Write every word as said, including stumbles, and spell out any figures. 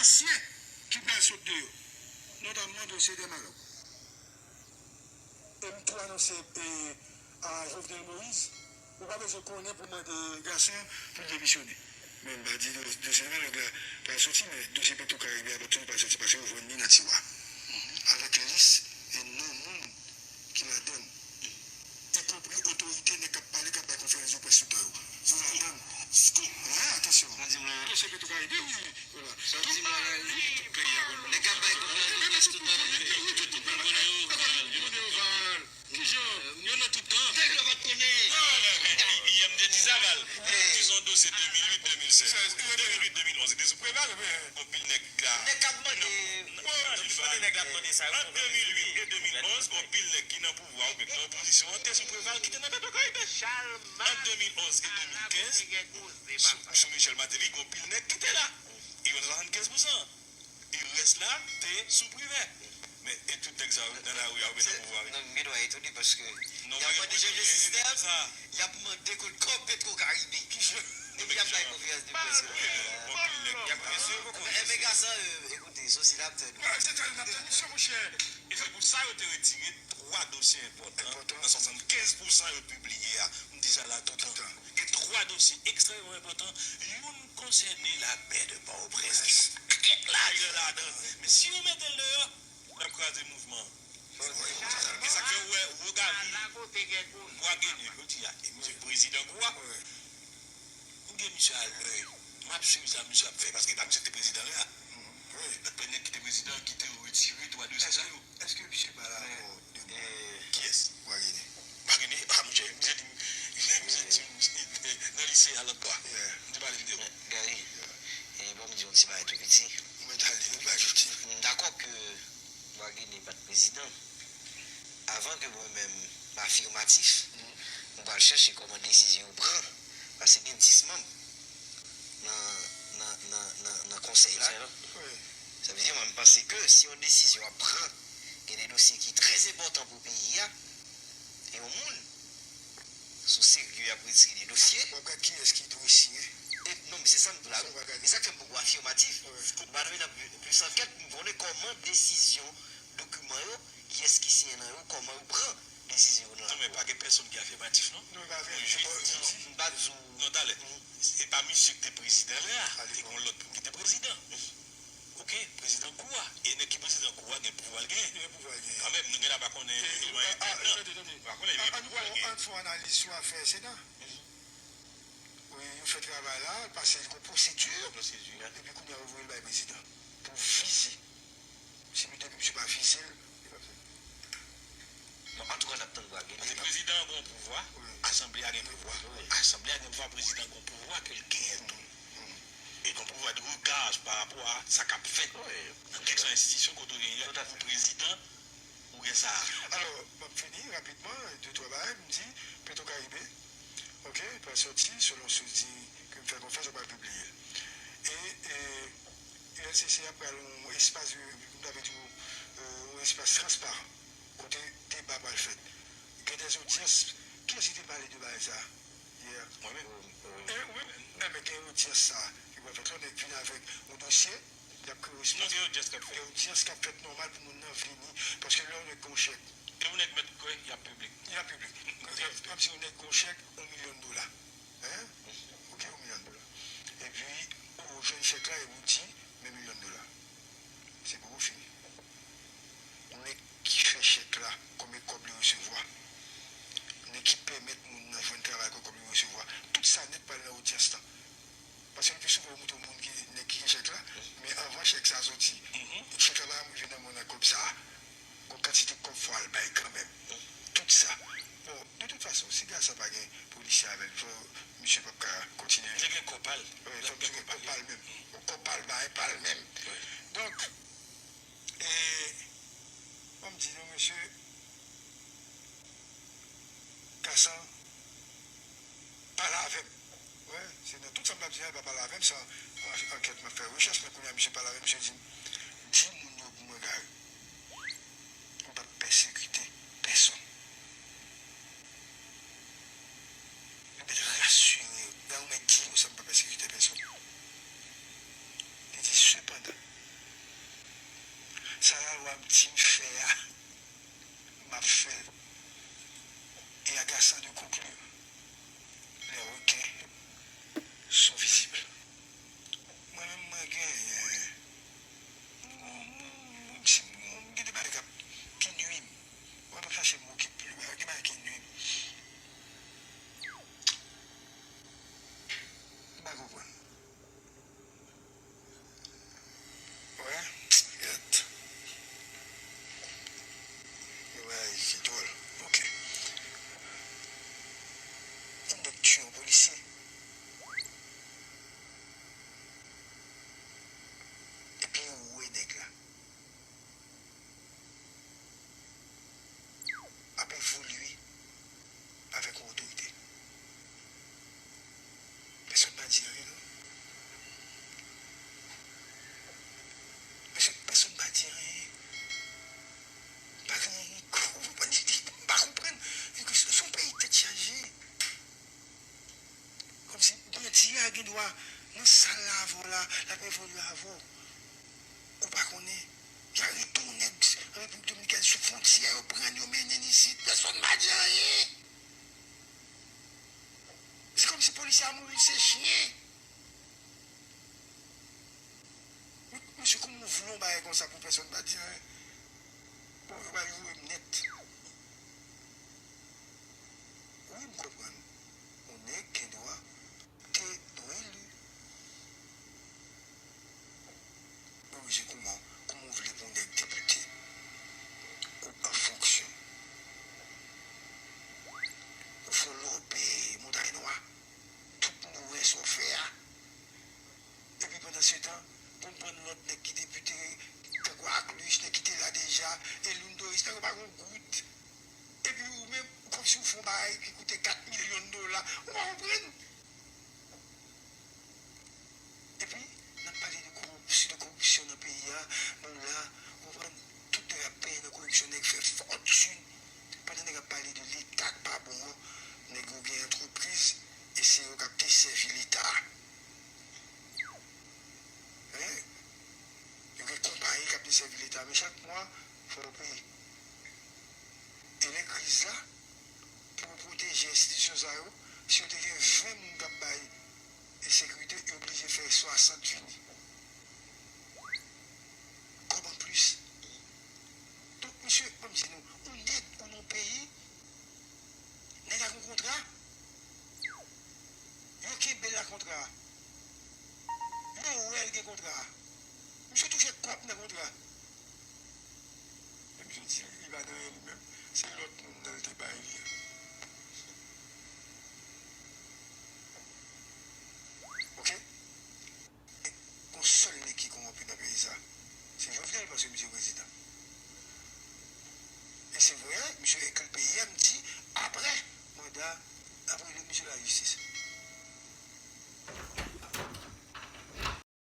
Ayisyen ki pral sot deyò, notamman dosye Dèmalòg. E m tou anonse, e, a Jovenel Moïse, ou pa bezwen konnen pou mande gason pou l demisyone. Men m pa di do-, dosye Dèmalòg la pral soti, men dosye Petro Caribe a pral soti, pral soti, paske yo jwenn li nan tiwa. Avèk lis e non moun ki ladan l, ikonpri otorite, nèg k ap pale, k ap bay konferans de près tout tan yo. Yo ladan l. Wi, atansyon. Dosye Petro Caribe, wi, wi, wi, wi. Tout peyi a konn. Nèg k ap bay konferans de près tout tan yo. Kijan? Yo nan tout tan. Nèg yo pa t konnen. Yè m te di Saval. Ti son dosye de mil uit, de mil sèz. De mil uit, de mil onz, se te sou Preval. Gon pil nèg la. Nèg k ap mande. Wi, wi, wi. Nèg la ap mande sa yo. Ant de mil uit e de mil onz, gon pil nèg ki nan pouvwa oubyen ki nan opozisyon an te sou Preval ki te nan Petro Caribe. Ant de mil onz e de mil kenz, sou, sou Michel Martelly, gon pil nèg ki te la. E yo nan swasannkenz pousan. E rès la te sou Privè. Men, e tout nèg sa yo nan lari a oubyen nan pouvwa a? Non, m gen dwa etone paske y ap mande chanje sistèm, y ap mande kote kòb Petro Caribe. Epi y ap bay konferans de près yo. Y ap prese yo poko. Enben, gason, e, ekoute, se sa n ap tann. Misye, monchè. E se pou sa yo te retire twa dosye enpòtan nan swasannkenz pousan yo pibliye a. M deja la toutan. Gen twa dosye ekstrèmman enpòtan. Youn konsène lapè de Pòtoprens. Gen kèk lajè ladan. Men si yo mete l deyò, n ap kraze mouvman an. E sa k fè w wè Rogavi, Bwa Gennen, jodi a, e misye prezidan kou a. M gen misye a lè. M ap swiv sa misye ap fè, paske e pa misye ki te prezidan lè a. Wi. Dapre nèg ki te prezidan, kite yo retire twa dosye sa yo. Èske misye pa la ankò de moun? Kiyès? Bwa Gennen. Bwa Gennen, a, monchè, misye di, misye di, nan lise a lòt bò a. M te pale de yo. Gary, e, ban m di yon ti bagay tou piti. Ou mèt ale, ou pa jouti. M dakò ke Bwa Gennen pa t prezidan. Avan ke mwen menm m afimatif, m pral chèche kòman desizyon yo pran, paske gen dis manm nan, nan, nan, nan, nan konsèy la. Konsèy la. Wi. Sa vle di, mwen, m panse ke si yon desizyon ap pran, gen de dosye ki trè enpòtan pou peyi a, e yon moun sou serye y ap retire de dosye. W ap gad kiyès ki dwe siyen. E, non, men se sa m di w la, wi. E sa k fè m poko afimatif. Wi. M pa nan menm plis ankèt, m konnen kòman desizyon, dokiman yo, kiyès ki siyen nan yo, kòman yo pran desizyon yo nan lakou. Non, men pa gen pèsonn ki afimatif, non. Non, pa vre. Wi, jis di, m pa di w. Non, talè. Se pa misye ki te prezidan lè a. Te gon lòt moun ki te prezidan. Oke, prezidan kou a. E nèg ki prezidan kou a gen pouvwa l genyen. Gen pouvwa l genyen. Kanmenm, nou genlè pa konnen kòman entènan. Pa konnen, men gen pouvwa l genyen. Ann fè yon analiz sou afè Sena. Wi, yo fè travay la, pase l gon pwosedi. Pwosedi, wi. Epi kounye a, yo voye l bay prezidan. Pou vize. Si depi misye pa vize l, li p ap fè. Bon, antouka, n ap tann Bwa Gennen. Paske prezidan an gen yon pouvwa, wi, asanble a gen pouvwa. Wi. Asanble a gen pouvwa, prezidan gen yon pouvwa ke l genyen tou. E gen yon pouvwa de rega pa rapò a sa k ap fèt. Wi. Nan kèlkeswa enstitisyon kote w genyen, ou prezidan, ou gen sa. Alò, m ap fini rapidman, de twa bagay, m di, Petro Caribe, oke, pral soti, selon sous di ke m fè konfyans, yo pral pibliye l. E, e, U L C C a pral yon espas, m ta vle di, yon espas transparan, kote deba pral fèt. Gen dè zodyans, kiyès ki te pale de bagay sa a yè? Mwen menm. E, wi, enben, gen odyans sa a ki pral fèt. Lè yon nèg vin avèk yon dosye, y ap kreye yon espas. Non, gen odyans k ap fèt. Gen odyans k ap fèt nòmal pou moun nan vini, paske lè yon nèg gen yon chèk. E yon nèg mèt kwè, y ap piblik. Y ap piblik. Kòmsi yon nèg gen yon chèk, yon milyon dola. Hein? Oke, yon milyon dola. Epi, ou jwenn chèk la, epi ou di, men milyon dola. Se poko fini. Nèg ki fè chèk la, konbyen kòb li resevwa? Nèg ki pèmèt moun nan jwenn travay, konbyen kòb li resevwa? Tout sa nèt pral nan odyans lan. Paske le pli souvan, yo montre moun ki, nèg ki gen chèk la, men anvan chèk sa soti, chèk la pa janm rive nan men w nan kòb sa a. Gon kantite kòb fò al bay kanmenm. Tout sa. Bon, de tout fason, si gason pa gen polisye avè l, fò misye p ap ka kontinye. Misye gen kòb pa l. Wi, fò misye gen kòb pa l menm. Yon kòb pa l, bagay pa l menm. Donk, e, ban m di nou, mesye, Gason, pale avè m. Wi, se nan tout sa m t ap di a, li pa pale avè m, se an, an, ankèt m ap fè, rechèch mwen kounye a, misye pale avè m, misye di m, di moun yo pou mwen, Gary, m p ap pèsekite pèsonn. Li mèt rasire yo, Gary, ou mèt di yo sa, m p ap pèsekite pèsonn. Li di, sepandan, Sa m di m fè a, m ap fè l. E agasan de konkli, les requins sont visibles. Mwen menm, mwen genyen, mwen, mwen, mwen, si mwen, mwen gen de bagay k ap, ki nwi m. Mwen p ap chache mo ki pli, gen bagay ki nwi m. M pa konprann. Wè, gad. Yon bagay ki dwòl. Ok. Yon nèg tiye yon polisye. Epi yo wè nèg la ap evolye avèk yon otorite. Pèsonn pa di anyen, non. Pèsonn, pèsonn pa di anyen. Pa gen anyen. Ou pa di, m pa konprann. Se yon peyi tèt chaje. Kòmsi bandi a gen dwa, nan sal la avè w la, l ap evolye avè w. Ou pa konnen. Y arete yon nèg an Repiblik Dominikèn sou fwontyè, yo pran l, yo mennen l isit, pèsonn pa di anyen. Se kòmsi polisye a mouri, se chen. Mesye, kòman w vle yon bagay konsa pou pèsonn pa di anyen? Bon, yo pral voye m nèt. Wi, m konprann. Yon nèg gen dwa te non eli. Mwen, mesye, kòman, kòman w vle pou yon nèg depite ou an fonksyon? Ou fè lòbe Montay Nwa. Tout moun wè sa w fè a. Epi pandansetan, pou m pran lòt nèg ki depite, tankou Akluch, nèg ki te la deja, Eloun Doris, nèg yo pa gen goud. Epi ou menm, ou kòmsi w fè yon bagay ki koute kat milyon dola. Ou pa konprann? Epi, n ap pale de koripsyon, de koripsyon nan peyi a. Nou la, ou konprann, tout nèg ap benyen nan koripsyon, nèg fè fòtin. Pandan nèg ap pale de Leta k pa bon an, nèg yo gen antrepriz, e se yo k ap desèvi Leta. Hein? Yo gen konpayi k ap desèvi Leta, men chak mwa, fò yo peye. E lè kriz la, pou yo pwoteje enstitisyon sa yo, si yo te gen ven moun k ap bay e sekirite, yo oblije fè swasant vini. Kòb anplis. Donk, mesye, ban m di nou, yon nèg ou nan yon peyi, nèg la gen yon kontra, yo kenbe l ak kontra a. Yo wè l gen kontra a. Misye touche kòb nan kontra a. Men misye di li pa nan anyen li menm. Se lòt moun nan l te bay li a. Ok? Gon sèl nèg ki kowonpi nan peyi sa. Se Jovenel paske misye prezidan. E se vre, misye ekri peyi a, m di, apre manda, apre li, misye lajistis.